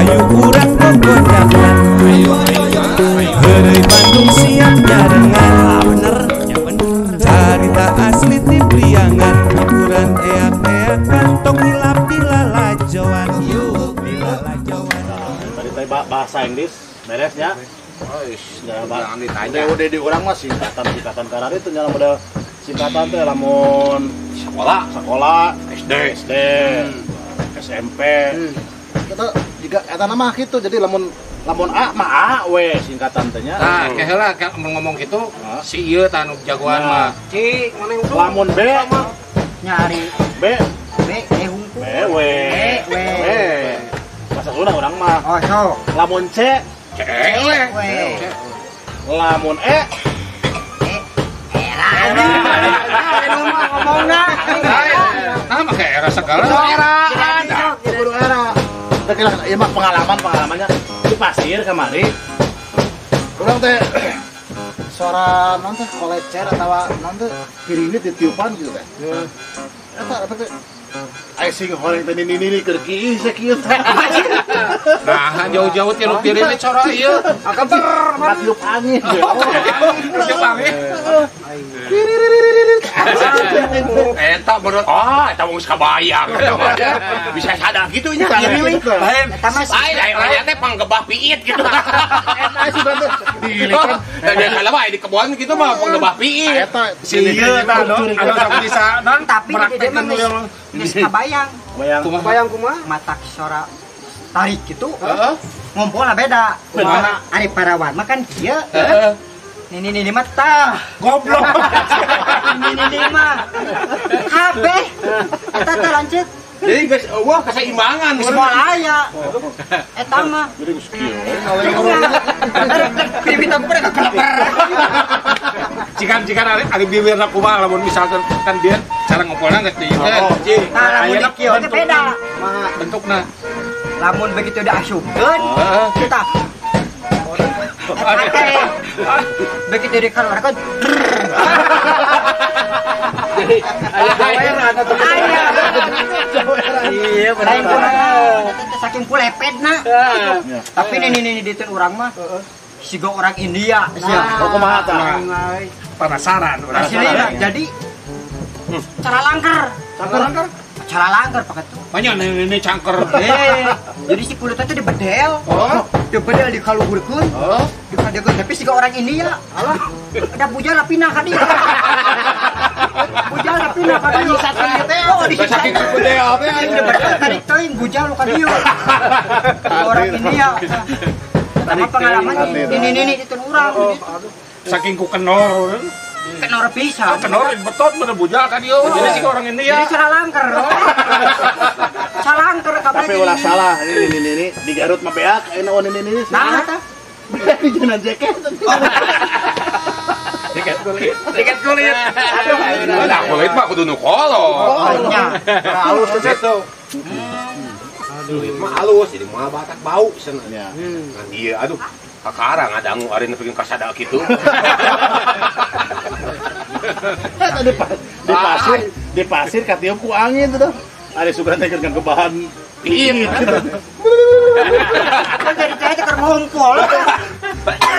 Hayu urang gogodakan. Heureuy Bandung siap nyarengan. Bener, carita asli ti Priangan. Hiburan eak-eakan tong hilap di lalajoan. Yuk di lalajoan. Tadi teh bahasa Inggris beresnya. Oh, jangan ditanya. Udah di urang mah singkatan-singkatan karar itu nya model singkatan teh lamun sekolah, sekolah, SD, SD, SMP. Eta jika eta nama gitu. Jadi lamun lamun A mah A we singkatan teh nya. Nah, kayak heula mun ngomong gitu, si ieu tah nu jagoan mah. Cik, mana yang lamun B nyari B B E hungkul. B W B W. Bahasa Sunda urang mah. Oh, so. Lamun C C W. Lamun E E era. Anu mah ngomongna. Nah, make era segala. Era. Kudu era. Teh lah ieu mah pengalaman-pengalamannya di pasir kamari. Urang teh suara non teh kolecer atawa non teh piringnya ditiupan gitu teh. Eta apa teh? Ai sing horeng teh nini-nini keur kieu sakieu teh. Nah, jauh-jauh tilu piringnya cora ieu. Akan tiup angin. Tiup angin. Eta menurut ah eta geus kabayang. Bisa sadar kitu nya. Lain Eta mah lain teh panggebah piit gitu. Eta sudah teh dilikan. Da biasa mah di kebon gitu mah panggebah piit. Eta si ieu tah anu sok bisa non tapi di mah geus kabayang. Bayang kumaha? Matak sora tarik gitu. Ngompolna beda. Ari parawan mah kan kieu. Nini nini mah tah. Goblok. Nini nini mah kabeh. Eta teh lanceuk. Jadi geus eueuh keseimbangan geus moal aya. Eta mah. Jadi geus kieu. Bibit aku pada keleper. Cikan-cikan ari bibirna kumaha lamun misalkan kan dia cara ngompolna geus di ieu. Nah, lamun kieu teh beda. Bentukna. Lamun begitu udah asupkeun, kita begitu dikeluarkan. Jadi aya aya. Iya bener. Saking kulepetna. Tapi ini ditun urang mah. Siga orang India sia. Oh kumaha tah? Penasaran urang. Aslina jadi cara langker. Cangker? Cara langker pakai tuh. Banyak ini cangker. Jadi si kulitnya tuh dibedel. Oh, dibedel dikaluhurkeun. Oh, dikadekeun tapi siga orang India. Alah, ada bujal pindah ka dieu. Bujal pindah ka dieu. Oh, saking dibedel teh dibedel tarik teuing bujal ka dieu. Orang India. Sama pengalaman ini itu urang. Saking ku kenor. Kenor pisan. Kenor betot bener bujal ka dieu. Jadi sih orang India. Jadi salangker. Salangker kabeh. Tapi ulah salah ini di Garut mah beak ayeuna ini. Nah tah. Beak di jalan jaket. Tiket kulit. Tiket kulit. Nah, kulit mah kudu nu kolot. Nya. Halus teh. Kulit mah halus jadi moal batak bau cenah. Nah, ieu aduh kakarang ngadangu ari nepi ka sada kitu. Eta di pasir katiup ku angin tuh. Ari sugan teh keur ngebahan piit gitu. Kan jadi teh keur ngompol.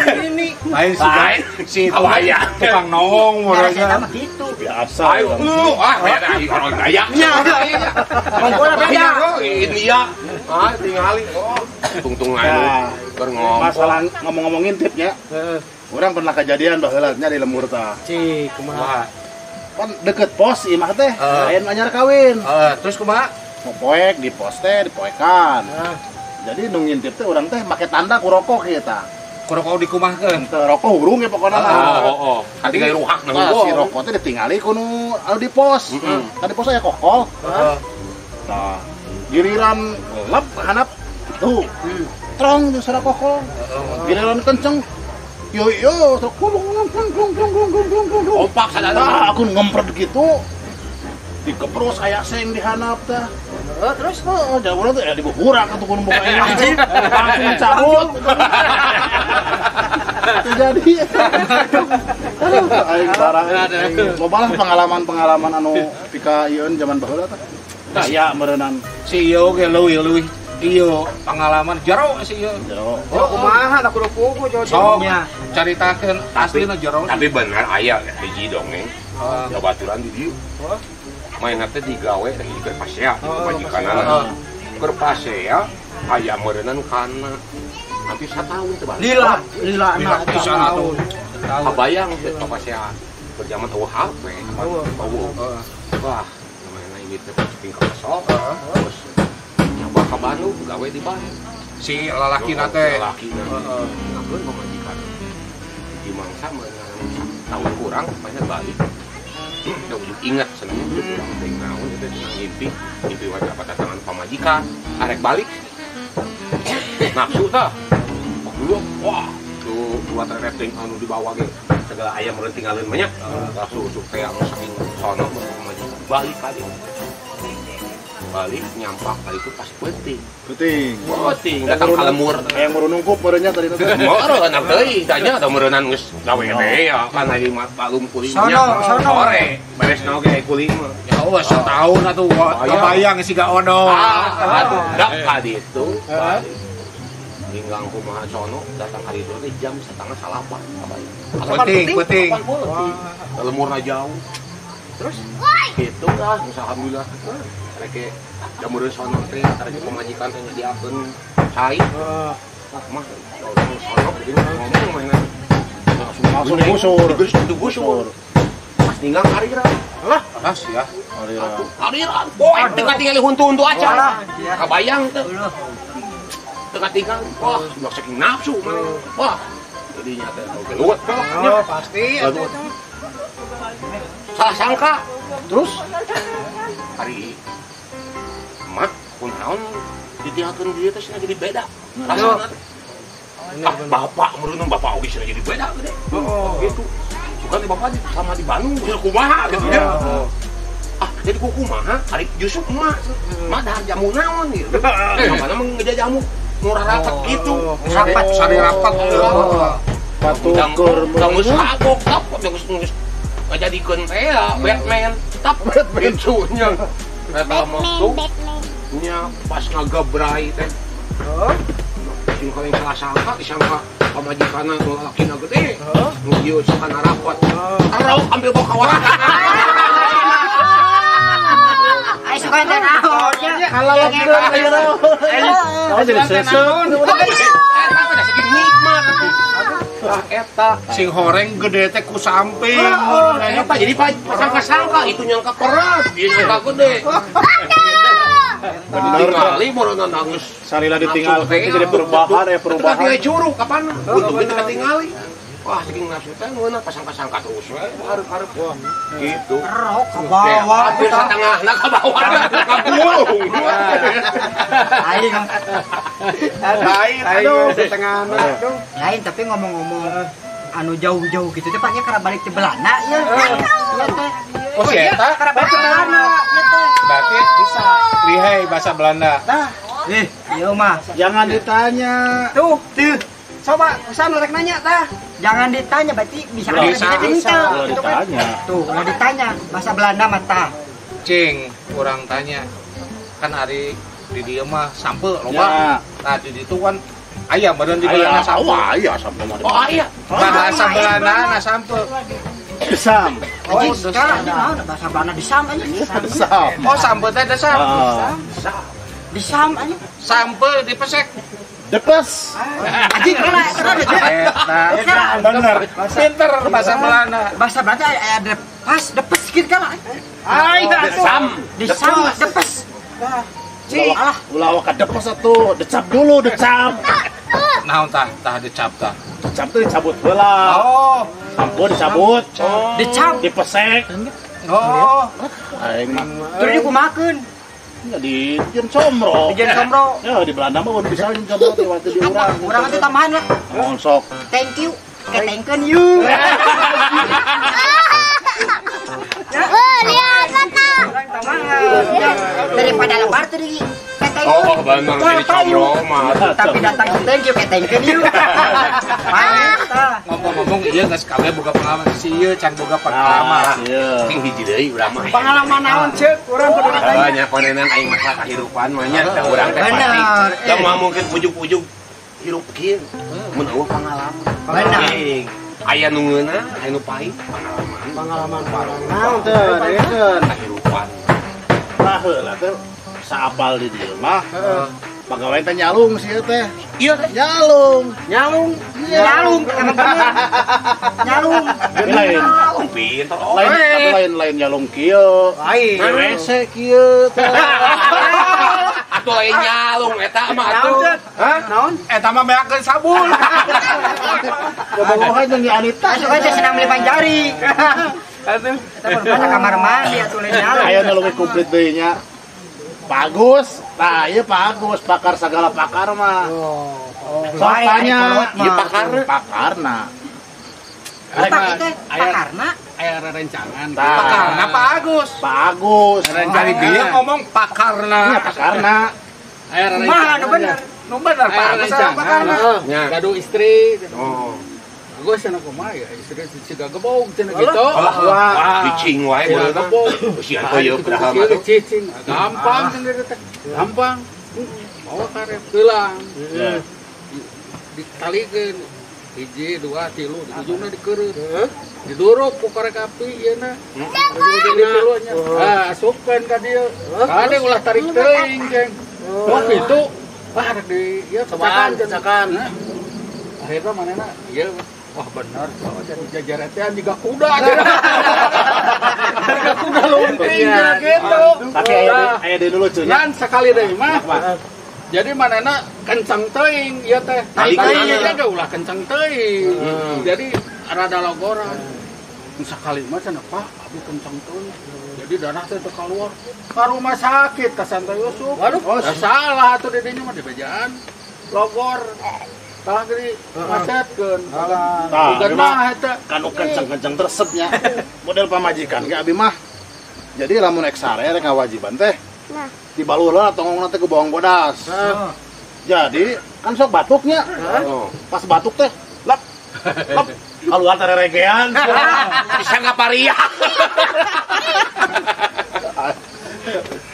Ini lain si tukang noong mah gitu. Biasa. Ayo lu ah beda orang kaya. Nya. Ngompol beda. India. Ah tingali. Oh, tungtung anu keur ngompol. Masalah ngomong-ngomongin tipnya. Orang pernah kejadian baheula nya di lembur tah. Cik, kumaha? Kan deket pos imah teh, lain anyar kawin. Terus kumaha? Poek di pos teh dipoekan. Jadi nu ngintip teh urang teh make tanda ku rokok kieu tah. Ku rokok dikumahkeun? Teu rokok hurung ya pokona mah. Oh, oh. Katingali ruhak na hurung. Si rokok teh ditingali ku nu anu di pos. Kan di pos aya kokol. Tah, giliran lep hanap tuh. Trong di suara kokol. Giliran kenceng. Yo yo, sok kulung kulung kulung kulung kulung kulung. Kompak sadar. Nah, aku ngempret gitu. Dikepros aya seng di handap teh. Terus jauh urang teh dibuhurak atuh kudu buka ini. Langsung cabut. Terjadi. Aduh, aing parah. Loba lah pengalaman-pengalaman anu pika ieun zaman baheula teh. Kaya meureunan. Si ieu ge leuwih-leuwih Iya, pengalaman jero sih ieu. Jero. Oh, kumaha da kudu pugu jojo. Caritakeun aslina jero. Tapi bener aya hiji dongeng. Babaturan di dieu. Main teh digawe lagi keur pasea, pamajikanana. Keur pasea aya meureunnan kana hampir satahun teh balik. Lila, lila na satahun. Kabayang teh pasea berjaman eueuh HP, eueuh. Wah, namanya ini teh ping kesel. Terus nyoba ka Bandung, gawe di Bandung. Si lalakina teh. Lalakina. Ngakeun pamajikan. Di mangsa meureunnan tahun kurang, mainnya balik. Udah ujug ingat senengnya ujug urang teh naon itu senang ngimpi, ngimpi wae dapat datangan pamajikan, arek balik. Nafsu tah. Dulu wah, tuh dua rating anu dibawa ge segala ayam meureun tinggalin banyak. Nafsu usuk teh anu saking sono pamajikan balik ka dieu. Balik nyampak kali itu pas penting. Penting. Penting datang ka lemur. Hayang meureun nungkup meureunnya tadi teh. Meureun deui, tanya da meureunan geus gawe teh ya kan ari malum kuling nya. Sore beres naon ge kuling mah. Ya Allah setahun atuh kebayang siga odol. Atuh dak ka ditu. Ninggang kumaha sono datang ka ditu teh jam 7:30 kabayang. Penting, penting. Lemurna jauh. Terus gitu lah, alhamdulillah. Reke jamureun sono teh reke pamajikan teh nyadiakeun cai. Mah sono begini ngomong mainan. Langsung digusur. Digusur. Pas ninggang karira. Lah, pas ya. Karira. Karira. Poe teu katingali huntu-huntu acan. Kabayang teu. Teu katingali. Wah, udah saking nafsu mah. Wah, jadinya teh gelut. Oh, pasti atuh. Salah sangka. Terus hari mah kunaon ditihakeun dieu teh cenah jadi beda. Rasana teh. Ah, bapak meureun bapak oge cenah jadi beda gede. Gitu. Bukan di bapak sama di Bandung geus kumaha gitu nya. Ah, jadi kumaha? Ari justru emak. Emak dahar jamu naon gitu. Mana mah ngejajamu murah rapat gitu. Rapat, sari rapat. Patukur geus kagok tap geus ngajadikeun teh ya Batman tap Batman nya. Eta mah tuh nya pas ngagebrai teh. Sing paling salah sangka disangka pamajikanna nu lalakina gede. Nu ieu sakana rapat. Arau ambil bawa kawasan. Ai suka teh naon nya. Kalalapkeun ayeuna. Oh jadi seseut. Eta mah da saking nikmat. Ah eta sing horeng gede teh ku samping. Eta jadi sangka-sangka itu nyangka perat, dia nyangka gede. Bener kali meureun nangis. Salila ditinggal jadi perubahan ya perubahan. Teu curug kapan? Untung teu katingali. Wah, saking nafsu teh ngeunah pasangka-sangka terus we hareup-hareup. Gitu. Rok ka bawah. Hampir satengahna ka bawah. Ka gulung. Aing. Lain, aduh, setengahna aduh. Lain tapi ngomong-ngomong anu jauh-jauh gitu teh paknya karena balik ke Belanda ya. Iya teh. Oh, si eta karena balik ke Belanda ieu teh. Berarti bisa lihai bahasa Belanda. Tah. Ih, ieu mah jangan ditanya. Tuh, tuh. Coba usaha rek nanya tah. Jangan ditanya berarti bisa bisa. Bisa gitu kan. Tuh, ulah ditanya bahasa Belanda mah tah. Cing, kurang tanya. Kan ari di dieu mah sampe loba. Ya. Nah, di ditu kan aya meureun di Belanda sampe. Oh, aya sampe mah. Oh, aya. Bahasa Belanda na sampe. Desam. Oh, desam. Bahasa Belanda desam anjing. Desam. Oh, sampe teh desam. Desam anjing. Sampe dipesek. Depes. Anjing kena eta. Bener. Pinter bahasa Belanda. Bahasa Belanda ada pas depes gitu kan. Ai, desam. Desam depes. Cing. Ulah waka depes atuh, decap dulu, decap. Naon tah, tah decap tah. Decap tuh dicabut heula. Oh, sampeu dicabut. Decap dipesek. Oh. Aing mah. Terus dikumakeun. Ya di Jen Comro. Di Jen Comro. Ya di Belanda mah bisa Jen Comro teh waktu di urang. Urang teh tambahan lah. Oh, sok. Thank you. Ketengkeun you. Lihat mata. Daripada lebar tuh di ketengkeun. Oh, bener di Comro mah. Tapi datang thank you ketengkeun you. Ngomong Ngomong-ngomong ieu geus kabeh boga pengalaman si ieu can boga pengalaman. Sing hiji deui urang mah. Pengalaman naon ceuk urang kudu ditanya. Nya konenan aing masalah kahirupan mah nya da urang teh pasti. Da moal mungkin ujug-ujug hirup kieu. Mun eueuh pengalaman. Bener. Aya nu ngeunah, aya nu pahit, pengalaman. Pengalaman naon teh dengekeun kahirupan. Tah heula teh saapal di dieu mah. Pagawean teh nyalung sih teh. Iya teh. Nyalung. Nyalung. Nyalung emang bener. Nyalung. Lain. Pinter. Lain tapi lain nyalung kieu. Lain. WC kieu teh. Atuh lain nyalung eta mah atuh. Hah? Naon? Eta mah beakeun sabun. Bobogohan jeung Anita. Asup aja senang beli panjari. Atuh. Eta mah kamar mandi atuh lain nyalung. Aya nu leuwih komplit deui nya. Pak Agus, nah iya Pak Agus, pakar segala pakar mah. Sok tanya, iya pakar, pakarna. Pakarna, aya rerencangan. Pakarna Pak Agus. Pak Agus. Rencana dia ngomong pakarna. Iya pakarna. Aya rerencangan. Mah, bener. Nu bener Pak Agus pakarna. Gaduh istri. Oh. Agus cenah kumaha ya, istri siga gebog cenah gitu. Alah, cicing wae bener gebog. Usian teh yeuh padahal mah cicing. Gampang cenah teh. Gampang. Bawa karep teulang. Ditalikeun 1, 2, 3, di ujungna dikeureuh. Diduruk ku korek api ieu na. Ujung-ujungna. Ah, asupkeun ka dieu. Kade ulah tarik teuing, Ceng. Wah, kitu. Wah, rek di ieu cakan. Akhirnya manehna ieu wah bener, oh, jadi jajaretean juga kuda. Juga kuda lunting gitu. Tapi aya deui dulu cuy. Ngan sekali deui mah. Jadi manehna kencang teuing ieu teh. Teuing ge ulah kencang teuing. Jadi rada logoran. Sekali mah cenah Pak, abi kencang teuing. Jadi darah teh teu kaluar. Ka rumah sakit ka Santo Yusuf. Waduh, salah atuh di dinya mah dibejaan. Logor. Tah gini macetkeun. Tah, mah eta kanu kenceng-kenceng tersepnya. Model pamajikan ge abi mah. Jadi lamun ek sare rek ngawajiban teh. Nah. Dibalur lah tongongna teh ku bawang bodas. Jadi kan sok batuknya. Pas batuk teh lep lep keluar teh reregean. Bisa ngaparia.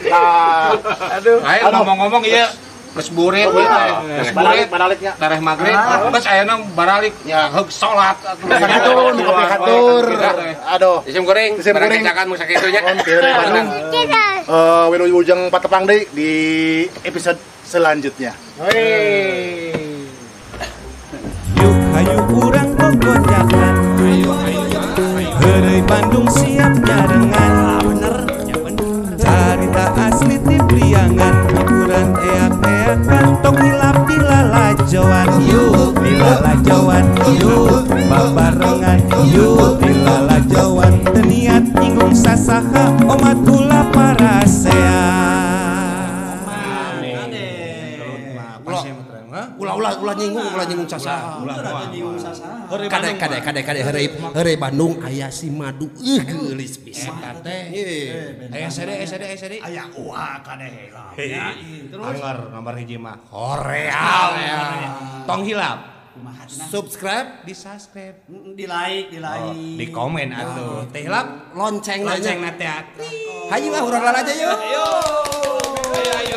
Nah, aduh. Ayo ngomong-ngomong ieu geus burit ieu teh. Geus baraliknya. Tareh magrib, geus ayeuna baralik nya heug salat atuh. Sakitu nu kapihatur. Aduh. Isim goreng, barang kecakan mun sakitu nya. Bandung. Wilujeng patepang deui di episode selanjutnya. Hei. Yuk hayu urang gogojakan. Heureuy Bandung siap nyarengan. Bener. Carita asli ti Priangan, hiburan eak-eakan tong hilap dilalajoan. Yuk dilalajoan, yuk babarengan, yuk dilalajoan. Teu niat nyinggung sasaha omat ulah parasea. Ulah nyinggung sasaha. Kade heureuy Bandung aya si madu geulis pisan teh. Aya sede aya uah kade heula. Terus anggar nomor hiji mah hoream. Tong hilap. Subscribe, di subscribe, di like, di komen atuh. Teh hilap lonceng na teh. Hayu lah urang lalaja yeuh. Ayo. Ayo.